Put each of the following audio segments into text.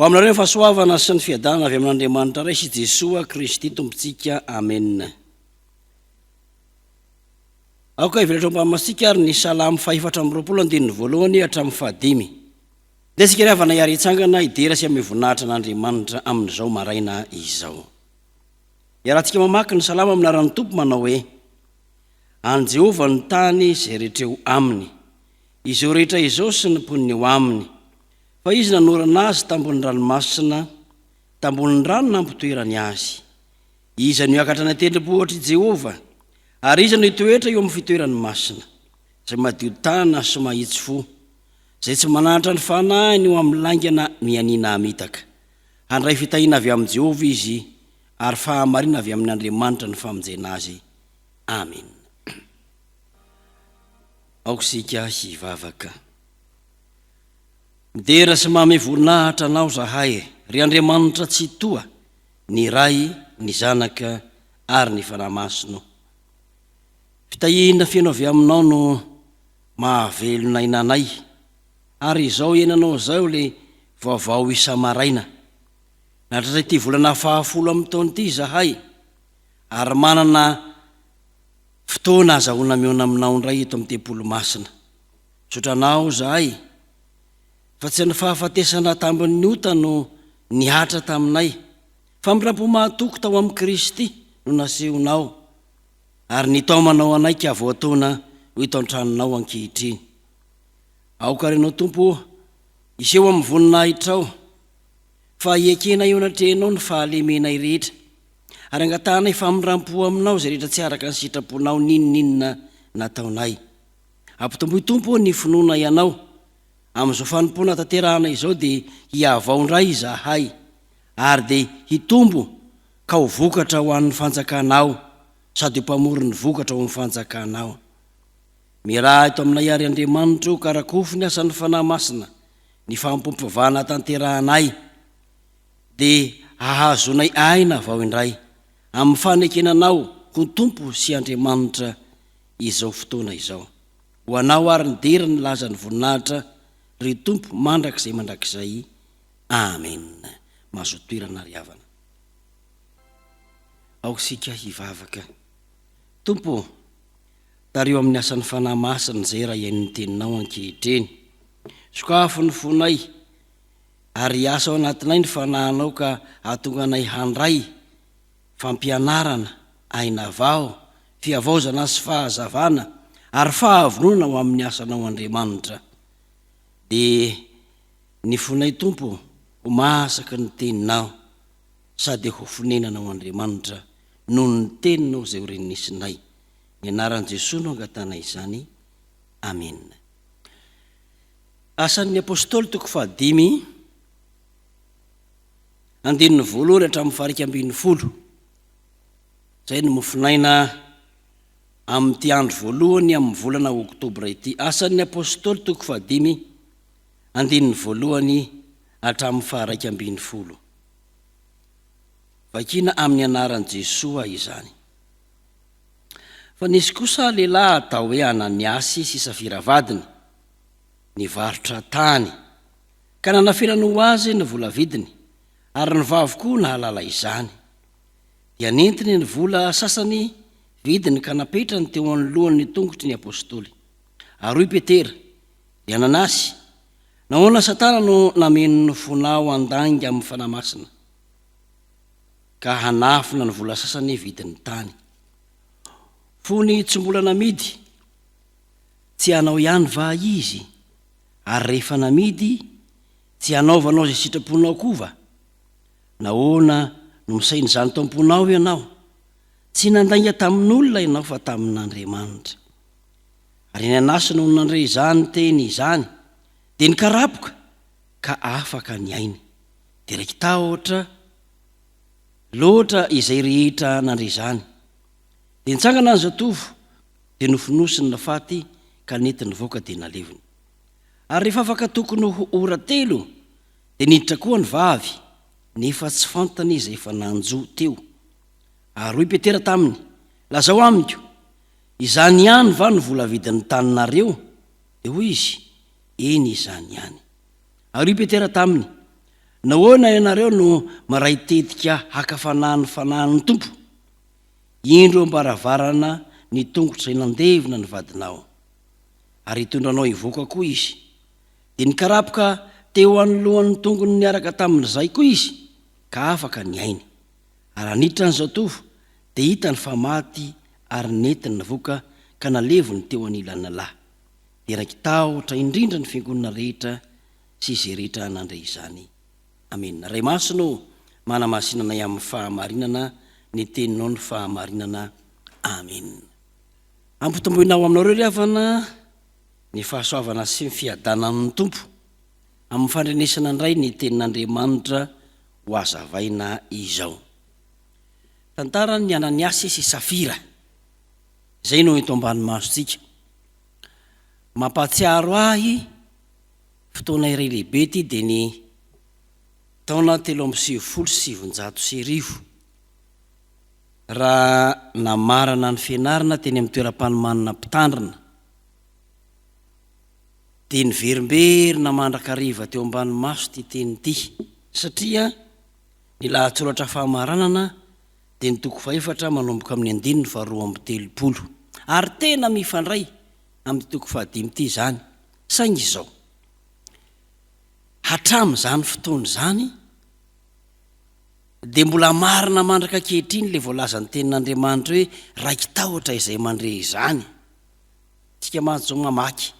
Ho aminareo ny fahasoavana sy ny fiadanana avy amin'Andriamanitra Ray sy Jesoa Kristy Tompontsika. Amena. Aoka hivelatra ao am-pamasika ary ny Salamo fahefatra amby 20 andininy voalohany hatramin'ny fahadimy. Ndeha isika ry havana hiary hitsangana hidera sy hanome voninahitra an'Andriamanitra amin'izao maraina izao. Iarahantsika mamaky ny Salamo amin'ny anaran'ny Tompo manao hoe, An'i Jehovah ny tany izay rehetra eo aminy, izao rehetra izao sy ny mponina eo aminy. Fa izy nanorina azy tambonin'ny ranomasina, tambonin'ny rano nampitoerany azy. Iza no hiakatra any an-tendrombohitr'i Jehovah? Ary iza no hitoetra eo amin'ny fitoerany masina? Izay madio tanana sy mahitsy fo, izay tsy mananatra ny fanahiny ho amin'ny lainga na mianiana hamitaka. Handray fitahiana avy amin'i Jehovah izy, ary fahamarinana avy amin' Andriamanitra ny famonjena azy. Amena. Aoka isika hivavaka. Midera sy manome voninahitra Anao zahay, ry Andriamanitra Tsitoha, ny Ray, ny Zanaka ary ny Fanahy Masina. Fitahiana feno avy Aminao no mahavelona aina anay, ary izao iainanao izao ilay vaovao isa-maraina. Nahatratra ity volana fahafolo amin'ny taona ity izahay, ary manana fotoana azahoana mihaona Aminao indray eto amin'ny Tempoly Masina. Misaotra Anao izahay fa tsy ny fahafatesana tambin'ny ota no nihatra taminay, famindram-po mahatoky tao amin'i Kristy no nasehonao ary nitaomanao anay ka voataona ho eto an-tranonao ankehitriny. Aoka ary Ianao Tompo o, hiseho amin'ny voninahitrao, fa hiekena eo anatrehanao ny fahalemenay rehetra, ary angatahanay famindram-po aminao izay rehetra tsy araka ny sitraponao n'inon'inona nataonay. Ampitomboy Tompo ô ny finoanay Anao, amin'izao fanompoana tanterahana izao dia hihavao indray izahay ary dia hitombo ka ho vokatra ho an'ny fanjakanao sady ho mpamory ny vokatra ao amin'ny fanjakanao. Miaraha eto aminay ary Andriamanitra ô ka rakofy ny asan'ny Fanahy Masina ny fahampoam-pivavahana tanterahanay dia hahazoanay aina vao indray amin'ny fanekena Anao ho Tompo sy Andriamanitra izao fotoana izao. Ho Anao ary ny dera ny laza ny voninahitra ry Tompo mandrakizay mandrakizay. Amen. Mazoto toerana ry havana. Aoka isika hivavaka. Tompo ô, tariho amin'ny asan'ny Fanahy Masina izay raha hihaino ny Teninao ankehitriny. Sokafo ny fonay ary hiasa ao anatinay ny Fanahinao ka hahatonga anay handray fampianarana, aina vao, fihavaozana sy fahazavana ary fahavononana ho amin'ny asanao Andriamanitra. Dia ny fonay Tompo ho mahasaky ny teninao sady ho fonenanao Andriamanitra noho ny teninao izay ho renesinay. Ny anaran'i Jesoa no angatanay izany. Amena. Asan'ny Apostoly toko fahadimy. Andininy voalohany hatramin'ny faha-11. Izay no mofonaina amin'ity andro voalohany amin'ny volana oktobra ity. Asan'ny Apostoly toko fahadimy, andininy voalohany hatramin'ny faha-11. Vakiana amin'ny anaran'i Jesoa izany. Fa nisy kosa lehilahy atao hoe Ananiasy sy Safira vadiny, nivarotra tany. Ka nanafenany ho azy ny vola vidiny, ary ny vavy koa nahalala izany. Dia nentiny ny vola sasany vidiny ka napetrany teo anoloan' ny tongotry ny apostoly. Ary hoy Petera, Ry Ananasy, nahoana Satana no nameno ny fonao handainga amin' ny Fanahy Masina, ka hanafina ny vola sasany vidin'ny tany? Fony tsy mbola namidy, tsy anao ihany va izy? Ary rehefa namidy, tsy hanaovanao izay sitraponao koa va? Nahoana no misaina izany tao am-ponao ianao? Tsy nandainga tamin'olona ianao fa tamin'Andriamanitra. Ary ny anasy nony nandre izany teny izany, dia nikarapoka ka afaka ny ainy. Dia raiki-tahotra loatra izay rehetra nandre izany. Dia nitsangana ny zatovo, dia nofonosiny ny faty ka nentiny nivoaka dia naleviny. Ary rehefa afaka tokony ho ora telo dia niditra koa ny vavy, nefa tsy fantany izay efa nanjo teo. Ary hoy Petera taminy, Lazao amiko, izany ihany va no vola vidin'ny taninareo? Dia hoy izy, Eny, izany ihany. Ary hoy Petera taminy, Nahoana ianareo no miray tetika haka fanahy ny Fanahin'ny Tompo? Indro eo am-baravarana ny tongotra izay nandevina ny vadinao, ary hitondra anao hivoaka koa izy. Dia nikarapoka teo anoloan'ny tongony niaraka tamin'izay koa izy, ka afaka ny ainy. Ary raha niditra ny zatovo, dia hitany fa maty ary nentiny nivoaka ka naleviny teo anilan'ny lahy. Dia raiki-tahotra indrindra ny fiangonana rehetra sy izay rehetra nandre izany. Amena. Ray Masina ô, manamasina anay amin'ny fahamarinana, ny Teninao no fahamarinana. Amena. Ampitomboina ao aminareo ry havana ny fahasoavana sy ny fiadanan'ny Tompo amin'ny fandrenesana indray ny Tenin'Andriamanitra ho hazavaina izao. Tantaran'i Ananiasy sy Safira. Izay no eto ambany masontsika. Mampahatsiaro ahy fotoana iray lehibe ity dia ny taona 1993 raha namarana ny fianarana teny amin'ny toeram-panomanana mpitandrina dia niverimberina mandrakariva teo ambany maso ity teny ity satria ny lahatsoratra famaranana dia ny toko fahefatra manomboka amin'ny andininy faharoa amby telopolo ary tena mifandray amin'ity toko fahadimy ity izany. Saingy izao, hatramin'izany fotoana izany dia mbola marina mandraka ankehitriny ilay voalazan'ny tenin'Andriamanitra hoe raiki-tahotra izay mandre izany. Tsika mantsy izao mamaky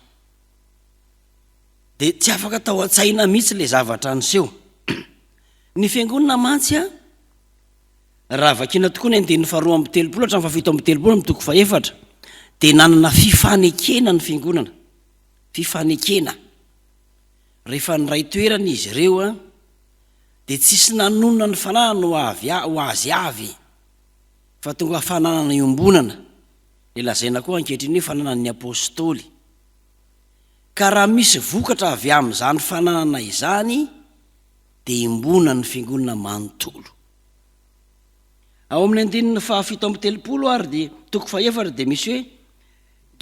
dia tsy afaka tao an-tsaina mihitsy ilay zavatra niseho. Ny fiangonana mantsy a, raha vakiana tokoa ny andininy faharoa amby telopolo hatramin'ny fahafito amby telopolo amin'ny toko fahefatra dia nanana fifanekena ny fiangonana. Fifanekena. Rehefa niray toerana izy ireo a, dia tsisy nanonona ny fananany ho avy ho azy avy fa tonga fananana iombonana, ilay lazaina koa ankehitriny hoe fananan'ny apostoly. Ka raha misy vokatra avy amin'izany fananana izany dia iombonan'ny fiangonana manontolo. Ao amin'ny andininy fahafito amby telopolo ary dia toko fahefatra dia misy hoe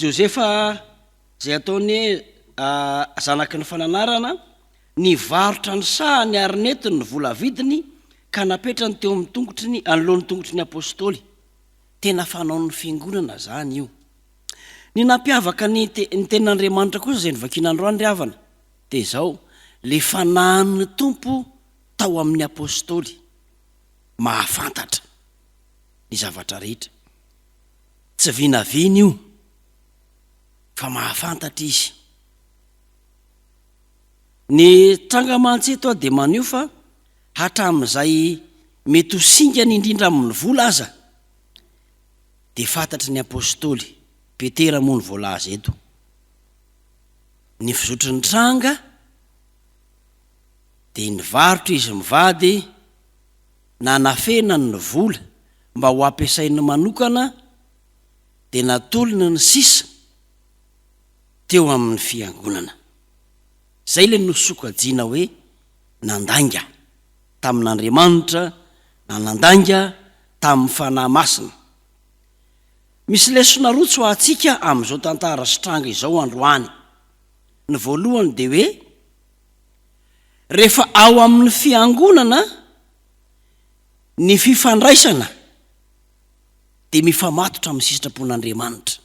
Josefa izay ataony hoe zanaky ny fananarana, nivarotra ny sahany ary nentiny ny vola vidiny ka napetrany teo amin'ny tongotry ny anoloan'ny tongotry ny apostoly. Tena fanaon'ny fiangonana izany io. Ny nampiavaka ny ny tenin'Andriamanitra kosa izay novakiana androany ry havana dia izao, le fanahin'ny Tompo tao amin'ny apostoly mahafantatra ny zavatra rehetra. Tsy vinavina io fa mahafantatra izy. Ny tranga mantsy eto dia maneho fa hatramin'izay mety ho singany indrindra amin'ny vola aza dia fantatry ny apostoly, Petera moa no voalaza eto, ny fizotry ny tranga dia nivarotra izy mivady nanafenany ny vola mba ho ampiasainy manokana dia natolony ny sisa teo amin'ny fiangonana. Izay ilay nosokajiana hoe nandainga tamin'Andriamanitra na nandainga tamin'ny Fanahy Masina. Misy lesona roa tsoahantsika amin'izao tantara sy tranga izao androany. Ny voalohany dia hoe rehefa ao amin'ny fiangonana ny fifandraisana dia mifamatotra amin'ny sitrapon'Andriamanitra.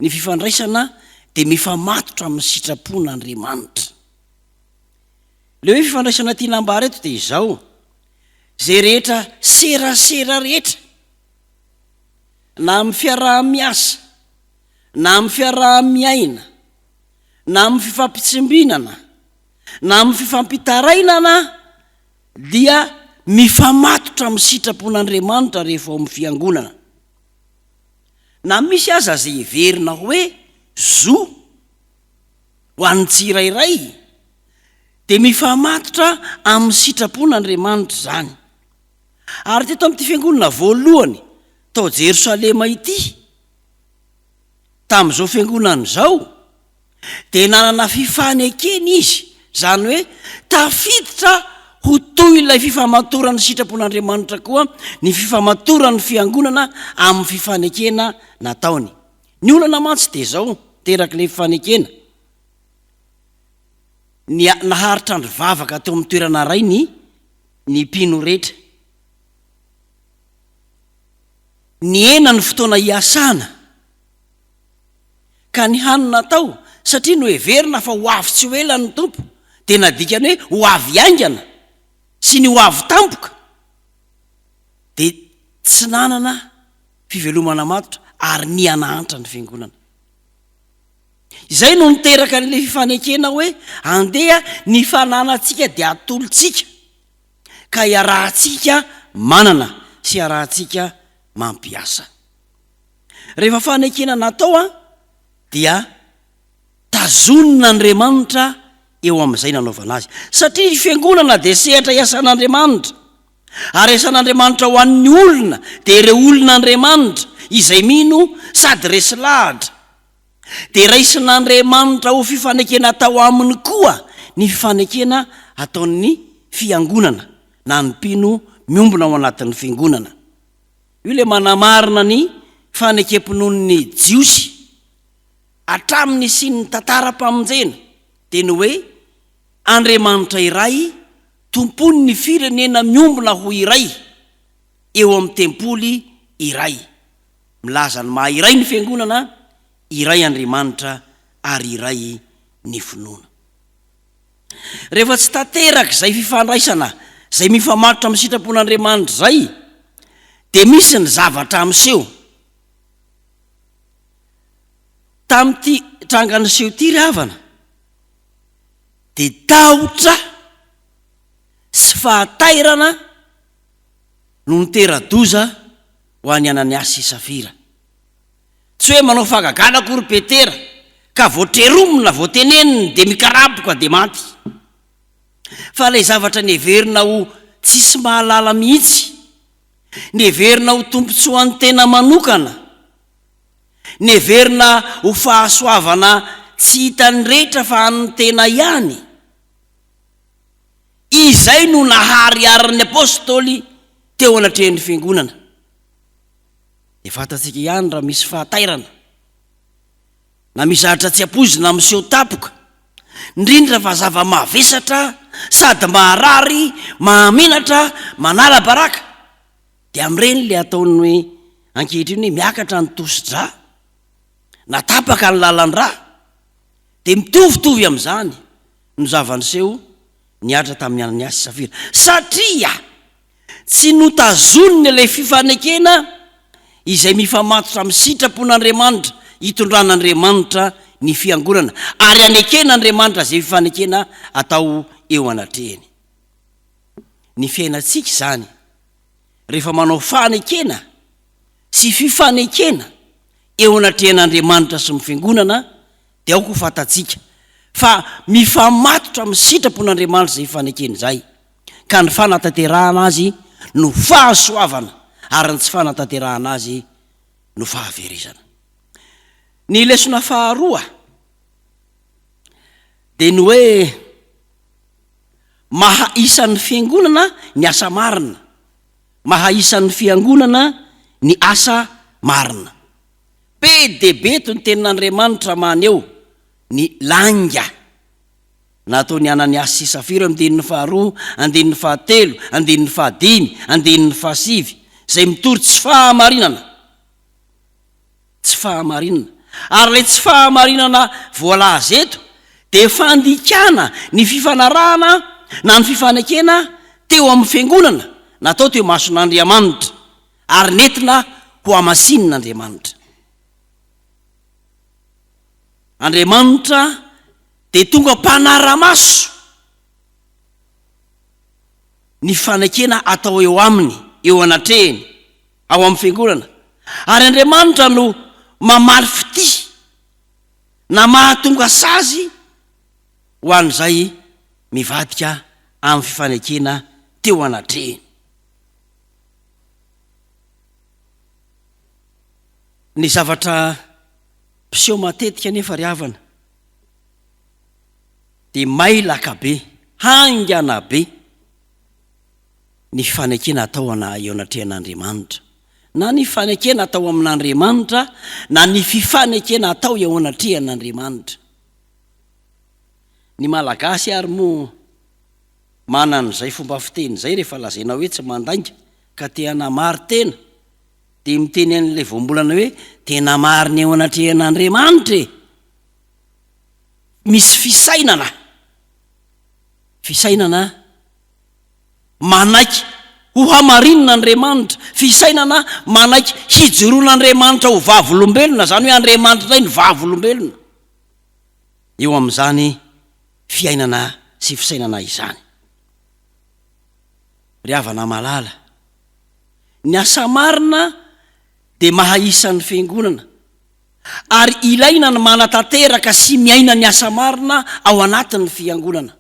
Ny fifandraisana dia mifamatotra amin'ny sitrapon'Andriamanitra. Ilay hoe fifandraisana tiana ambara eto dia izao, izay rehetra serasera rehetra, na amin'ny fiaraha-miasa, na amin'ny fiaraha-miaina, na amin'ny fifampitsimbinana, na amin'ny fifampitarainana dia mifamatotra amin'ny sitrapon'Andriamanitra rehefa ao amin'ny fiangonana. Na misy aza izay heverina hoe zo ho an'ny tsirairay, dia mifamatotra amin'ny sitrapon'Andriamanitra izany. Ary teto amin'ity fiangonana voalohany tao Jerosalema ity, tamin'izao fiangonana izao, dia nanana fifanekena izy, izany hoe tafiditra ho toy ilay fifamatoran'ny sitrapon'Andriamanitra koa ny fifamatoran'ny fiangonana amin'ny fifanekena nataony. Ny olana mantsy dia izao, terak'ilay fifanekena. Ny naharitra andro vavaka teo amin'ny toerana iray ny ny mpino rehetra. Nihena ny fotoana hiasana, ka ny hany natao, satria noheverina fa ho avy tsy ho ela ny Tompo, dia nadikany hoe ho avy haingana sy ny ho avy tampoka, dia tsy nanana fivelomana matotra ary niha-nahantra ny fiangonana. Izay no niteraka an'ilay fifanekena hoe andeha ny fananantsika dia atolotsika ka iarahantsika manana sy iarahantsika mampiasa. Rehefa fanekena natao an, dia tazonin'Andriamanitra eo amin'izay nanaovana azy. Satria ny fiangonana dia sehatra iasan'Andriamanitra. Ary iasan'Andriamanitra ho an'ny olona dia ireo olon'Andriamanitra izay mino sady resy lahatra. Dia raisin'Andriamanitra ho fifanekena atao aminy koa ny fifanekena ataon'ny fiangonana na ny mpino miombona ao anatin'ny fiangonana. Io ilay manamarina ny fanekem-pinoan'ny Jiosy hatramin'ny nisian'ny tantaram-pamonjena, dia ny hoe Andriamanitra iray tompoin'ny firenena miombona ho iray eo amin'ny tempoly iray. Milaza ny maha iray ny Fiangonana, iray Andriamanitra ary iray ny finoana. Rehefa tsy tanteraka izay fifandraisana izay mifamatotra amin'ny sitrapon'Andriamanitra izay, dia misy ny zavatra miseho. Tamin'ity tranga niseho ity ry havana, dia tahotra sy fahatairana no nitera-doza ho an'i Ananiasy sy Safira. Tsy hoe manao fahagagana akory Petera ka vao treromina, vao teneniny dia mikarapoka dia maty. Fa ilay zavatra neverina ho tsisy mahalala mihitsy, neverina ho tombontsoan'ny tena manokana, neverina ho fahasoavana tsy hitan'ny rehetra fa an'ny tena ihany, izay no nahariharin'ny Apostoly teo anatrehan'ny Fiangonana. Dia fantatsika ihany raha misy fahatairana, na misy zavatra tsy ampoizina miseho tampoka, indrindra fa zava-mavesatra sady maharary, mahamenatra, manala baraka, dia amin'ireny ilay ataon'ny hoe ankehitriny hoe miakatra ny tosi-drà, na tapaka ny lalan-drà, dia mitovitovy amin'izany no zava-niseho nihatra tamin'i Ananiasy sy Safira, satria Tsy notazoniny ilay fifanekena izay mifamatotra amin'ny sitrapon'Andriamanitra hitondran'Andriamanitra ny fiangonana ary aneken'Andriamanitra izay fifanekena atao eo anatrehany. Ny fiainantsika izany rehefa manao fanekena sy fifanekena eo anatrehan'Andriamanitra sy ny fiangonana dia aoka ho fantatsika fa mifamatotra amin'ny sitrapon'Andriamanitra izay fifanekena izay, ka ny fanatanterahana azy no fahasoavana ary ny tsy fanatanterahana azy no fahaverezana. Ny lesona faharoa dia ny hoe maha isan'ny fiangonana ny asa marina, maha isan'ny fiangonana ny asa marina. Be dia be eto ny tenin'Andriamanitra maneho ny lainga nataon'i Ananiasy sy Safira andininy faharoa, andininy fahatelo, andininy fahadimy, andininy fahasivy, izay mitory tsy fahamarinana. Tsy fahamarinana. Ary ilay tsy fahamarinana voalaza eto dia fandikana ny fifanarahana na ny fifanekena teo amin'ny fiangonana natao teo imason'Andriamanitra. ary nentina ho hamasinin' Andriamanitra. Andriamanitra dia tonga mpanara-maso ny fanekena atao eo aminy, eo anatrehiny, ao amin'ny fiangonana. Ary Andriamanitra no mamaly fitia na mahatonga sazy ho an'izay mivadika amin'ny fifanekena teo anatrehiny. Ny zavatra mpiseho matetika anefa ry havana dia mailaka be, haingana be ny fanekena atao ana eo anatrehan'Andriamanitra. Na ny fanekena atao amin'Andriamanitra na ny fifanekena atao eo anatrehan'Andriamanitra. Ny Malagasy ary moa manana izay fomba fiteny izay rehefa lazaina hoe tsy mandainga ka te hanamari-tena dia miteny an'ilay voambolana hoe tena marina eo anatrehan'Andriamanitra e! Misy fisainana, fisainana manaiky ho hamarinin'Andriamanitra, fisainana manaiky hijoroan'Andriamanitra ho vavolombelona, izany hoe Andriamanitra indray no vavolombelona eo amin'izany fiainana sy fisainana izany. Ry havana malala, ny asa marina dia maha isan'ny fiangonana ary ilaina ny manatanteraka sy miaina ny asa marina ao anatin'ny fiangonana.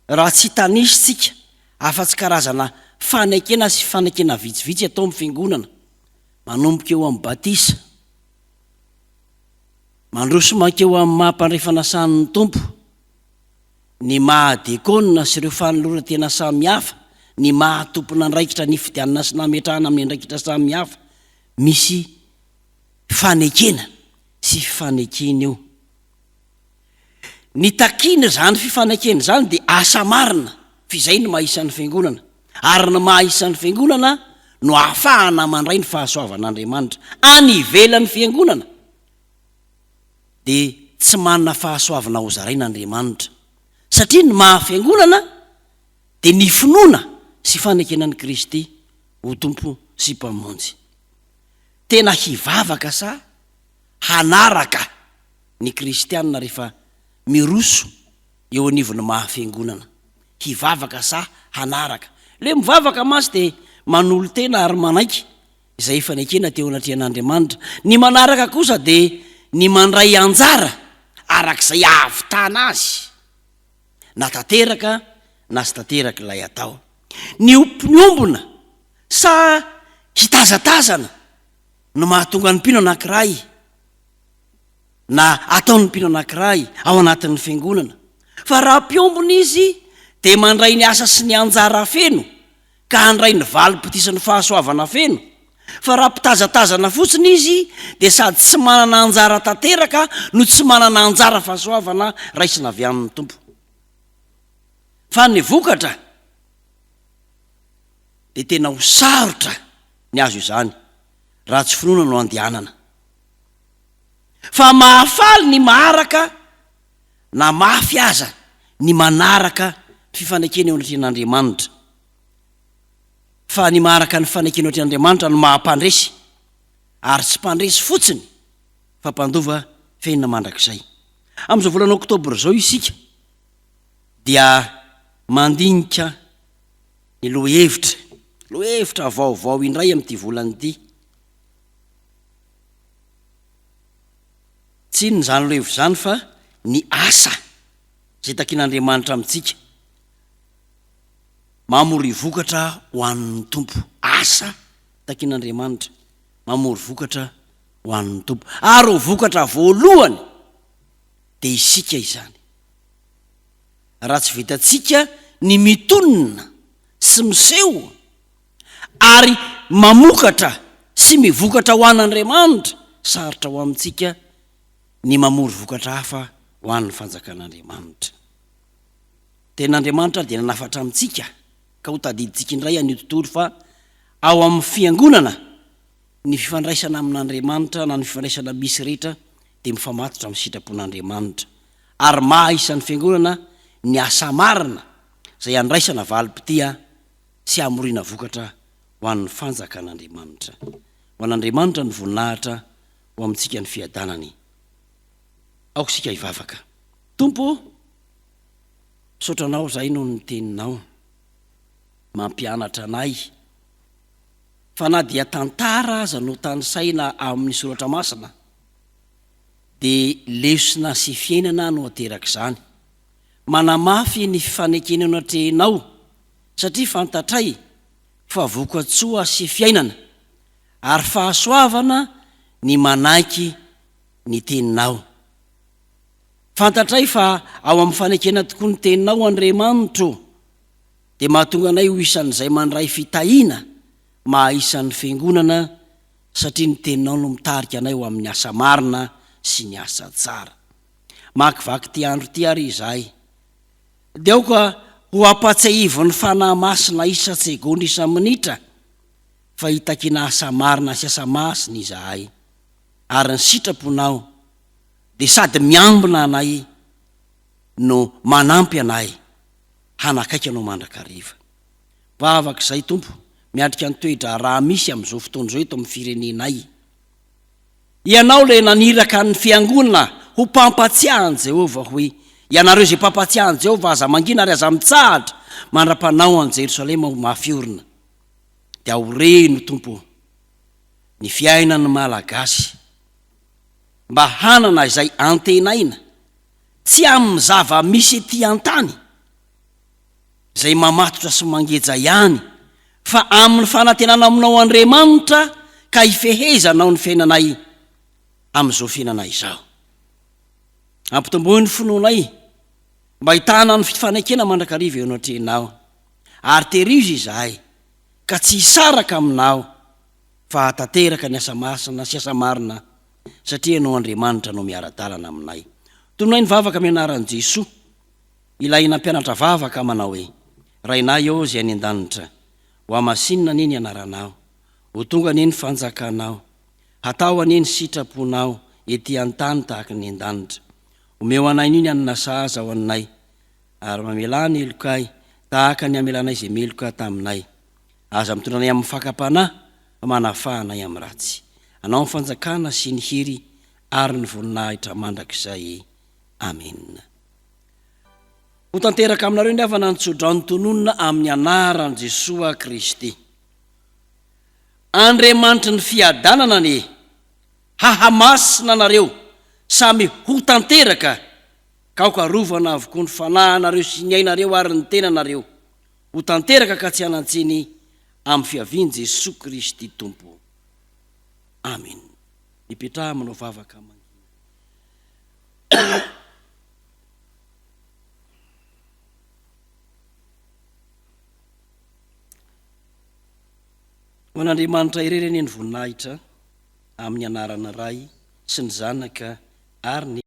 Raha tsy hitanisa isika afa-tsy karazana fanekena sy fanekena vitsivitsy atao amin'ny fiangonana, manomboka eo amin'ny batisa, mandroso mankeo amin'ny maha mpandray fanasan'ny Tompo, ny maha dekôna sy ireo fanoloran-tena samihafa, ny maha tompon'andraikitra nifidianana sy nametrahana amin'ny andraikitra samihafa, misy fanekena sy fifanekena eo. Ny takiana izany fifanekena izany dia asa marina, f'izay no maha isan'ny Fiangonana, ary ny maha isan'ny Fiangonana no ahafahana mandray ny fahasoavan'Andriamanitra. Any ivelan'ny Fiangonana dia tsy manana fahasoavana hozaraina Andriamanitra, satria ny maha Fiangonana dia ny finoana sy fanekena an'i Kristy ho Tompo sy Mpamonjy. Tena hivavaka sa hanaraka ny kristiana rehefa miroso eo anivon'ny maha fiangonana? Hivavaka sa hanaraka? Ilay mivavaka mantsy dia manolo-tena ary manaiky izay efa nekena teo anatrehan'Andriamanitra. Ny manaraka kosa dia ny mandray anjara araka izay ahavitana azy, na tanteraka na tsy tanteraka ilay atao. Ny ho mpiombona sa hitazatazana no mahatonga ny mpino anankiray na ataon'ny mpino anankiray ao anatin'ny fiangonana. Fa raha mpiombona izy dia mandray ny asa sy ny anjara feno ka handray ny valim-pitisan'ny fahasoavana feno. Fa raha mpitazatazana fotsiny izy dia sady tsy manana anjara tanteraka no tsy manana anjara fahasoavana raisina avy amin'ny Tompo. Fa ny vokatra dia tena ho sarotra ny azo izany raha tsy finoana no andehanana. Fa mahafaly ny maharaka na mafy aza ny manaraka ny fifanekena eo anatrehan'Andriamanitra. Fa ny maharaka ny fanekena eo anatrehan'Andriamanitra no maha-mpandresy, ary tsy mpandresy fotsiny fa mpandova fiainana mandrakizay. Amin'izao volana oktobra izao isika dia mandinika ny lohahevitra, lohahevitra vaovao indray amin'ity volana ity. Tsy inona izany lohahevitra izany fa ny asa izay takian'Andriamanitra amintsika. Mamory vokatra ho an'ny Tompo. Asa takian'Andriamanitra, mamory vokatra ho an'ny Tompo. Ary ho vokatra voalohany dia isika izany. Raha tsy vitantsika ny mitonona sy miseho ary mamokatra sy mivokatra ho an'Andriamanitra, sarotra ho amintsika ny mamory vokatra hafa ho an'ny fanjakan'Andriamanitra. Tenin'Andriamanitra dia nanafatra amintsika ka ho tadidintsika indray anio tontolo fa ao amin'ny fiangonana ny fifandraisana amin'Andriamanitra na ny fifandraisana misy rehetra dia mifamatotra amin'ny sitrapon'Andriamanitra ary maha isan'ny fiangonana ny asa marina izay andraisana valim-pitia sy hamoriana vokatra ho an'ny fanjakan'Andriamanitra. Ho an'Andriamanitra ny voninahitra, ho amintsika ny fiadanany. Aoka isika hivavaka. Tompo ô, misaotra Anao izahay noho ny Teninao mampianatra anay fa na dia tantara aza no tanisaina ao amin'ny Soratra Masina dia lesona sy fiainana no aterak'izany. Manamafy ny fifanekena eo anatrehinao satria fantatray fa vokatsoa sy fiainana ary fahasoavana ny manaiky ny teninao. Fantatray fa ao amin'ny fanekena tokoa ny teninao Andriamanitro dia mahatonga anay ho isan'izay mandray fitahiana maha isan'ny fiangonana satria ny teninao no mitarika anay ho amin'ny asa marina sy ny asa tsara. Mamakivaky ity andro ity ary izahay. Dia aoka ho ampatsiahivin'ny Fanahy Masina isan-tsegondra isa-minitra fa hitakiana asa marina sy asa masina izahay, ary ny sitraponao dia sady miambina anay no manampy anay hanakaiky Anao mandrakariva. Vavaka izay, Tompo, miatrika ny toe-draharaha misy amin'izao fotoana izao eto amin'ny firenenay. Ianao ilay naniraka ny fiangonana ho mpampatsiahy an'i Jehovah hoe, Ianareo izay mpampatsiahy an'i Jehovah, aza mangina ary aza mitsahatra mandra-panao an'i Jerosalema ho mafy orina. Dia aoreno, Tompo ô, ny fiainan'ny Malagasy mba hanana izay antenaina, tsy amin'ny zava-misy ety an-tany, izay mamatotra sy mangeja ihany, fa amin'ny fanantenana aminao Andriamanitra ka hifehezanao ny fiainanay amin'izao fiainana izao. Ampitomboy ny finoanay mba hitana ny fifanekena mandrakariva eo anatrehanao, ary terizo izahay ka tsy hisaraka aminao fa hahatanteraka ny asa masina sy asa marina satria Ianao Andriamanitra no miara-dalana aminay. Tononay ny vavaka amin'ny anaran'i Jesoa. Ilay nampianatra vavaka manao hoe, Rainay ô izay any an-danitra, ho hamasinina anie ny anaranao, ho tonga anie ny fanjakanao, hatao anie ny sitraponao ety an-tany tahaka ny an-danitra. Omeo anay anio ny hanina sahaza ho anay, ary mamelà ny helokay tahaka ny hamelanay izay meloka taminay. Aza mitondra anay amin'ny fakam-panahy, fa manafaha anay amin'ny ratsy. Anao ny fanjakana sy ny hery ary ny voninahitra mandrakizay. Amena. Ho tanteraka aminareo ny havana ny tsodrano tononina amin'ny anaran'i Jesoa Kristy. Andriamanitry ny fiadanana anie hahamasina anareo samy ho tanteraka ka aoka arovana avokoa ny fanahinareo sy ny ainareo ary ny tenanareo ho tanteraka ka tsy hanan-tsiny amin'ny fiavian'i Jesoa Kristy Tompo. Amena. Mipetraha manao vavaka mangina. Ho an'Andriamanitra irery anie ny voninahitra amin'ny anaran'ny Ray sy ny Zanaka ary ny.